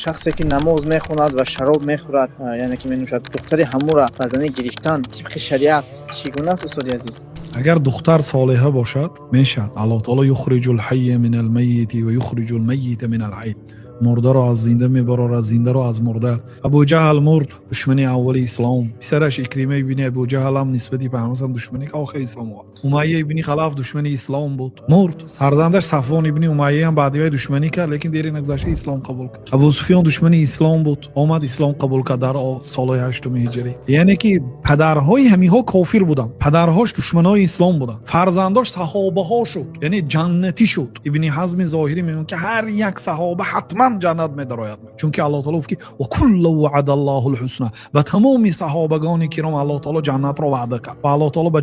Шахсе ки намоз мехонад ва шароб мехӯрад, яъне ки менӯшад, духтари ҳамура ба занӣ гирифтан тибқи шариат чӣ гуна аст, устоди азиз? Агар духтар солиҳа бошад, мешавад. Аллоҳ таоло يخرج الحي من الميت ويخرج الميت من الحي, мурдаро аз зинда мебарорад, зиндаро аз мурда. Абуҷаҳл мурд, душмани аввали ислом. Писараш Икрима ибни Абуҷаҳлам нисбати Пайғамбар душмани охири ислом овард. Умайя ибни Халаф душмани ислом буд, мурд. Фарзандаш Сафвон ибни Умайяам баъди вай душманӣ кард, лекин дери нагузашта ислом қабул кард. Абу Суфён душмани ислом буд, омад, ислом қабул кард дар солҳои ҳаштуми ҳиҷрӣ. Яъне ки падарҳои ҳаминҳо кофир буданд, падарҳош душманои ислом буданд, фарзандош саҳобаҳо шуд, яъне ҷаннатӣ шуд. Ибни Ҳазми Зоҳирӣ мегӯяд, ки ҳар як саҳоба ҳатман ҷаннат медарояд, чунки Аллоҳ таоло гуфт, ки وكلا وعد الله الحسنى. Ба тамоми саҳобагони киром Аллоҳ таоло ҷаннатро ваъда кард ва Аллоҳ таоло ба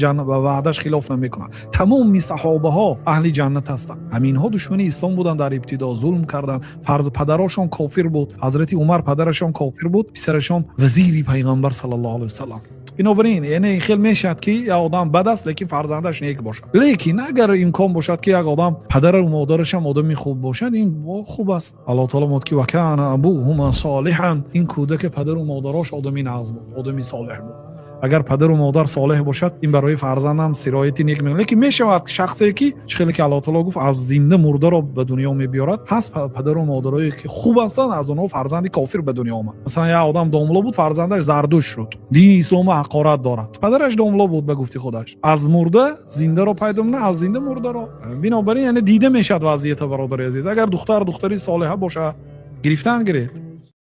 ваъдаш хилоф намекунад. Тамоми саҳобаҳо аҳли ҷаннат ҳастанд. Ҳаминҳо душмани ислом буданд дар ибтидо, зулм карданд. Фарз, падарошон кофир буд. Ҳазрати Умар падарашон кофир буд, писарашон вазири Пайғамбар саллаллоҳу алайҳи васаллам. Бинобар ин, яъне хел мешавад, ки як одам бад аст, лекин фарзандаш нек бошад. Лекин агар имкон бошад, ки як одам падару модарашам одами хуб бошад, ин хуб аст. Аллоҳ таоло мегӯяд, ки وكان أبوهما صالحا. Ин кӯдаке падару модарош одами нағз буд, одами солеҳ буд. Агар падару модар солеҳ бошад, ин барои фарзандам сирояти нек мекунад. Лекин мешавад шахсе ки, чӣ хеле ки Аллоҳ таоло гуфт, аз зинда мурдаро ба дунё мебиёрад. Ҳаст падару модарое ки хуб ҳастанд, аз онҳо фарзанди кофир ба дунё омад. Масалан, як одам домло буд, фарзандаш Зардуш шуд, дини исломо ҳақорат дорад. Падараш домло буд, ба гуфти худаш. Аз мурда зиндаро пайдо мекунад, аз зинда мурдаро. Бинобар ин, яъне дида мешавад вазъията. Бародари азиз, агар духтар духтари солиҳа бошад, гирифтан гиред.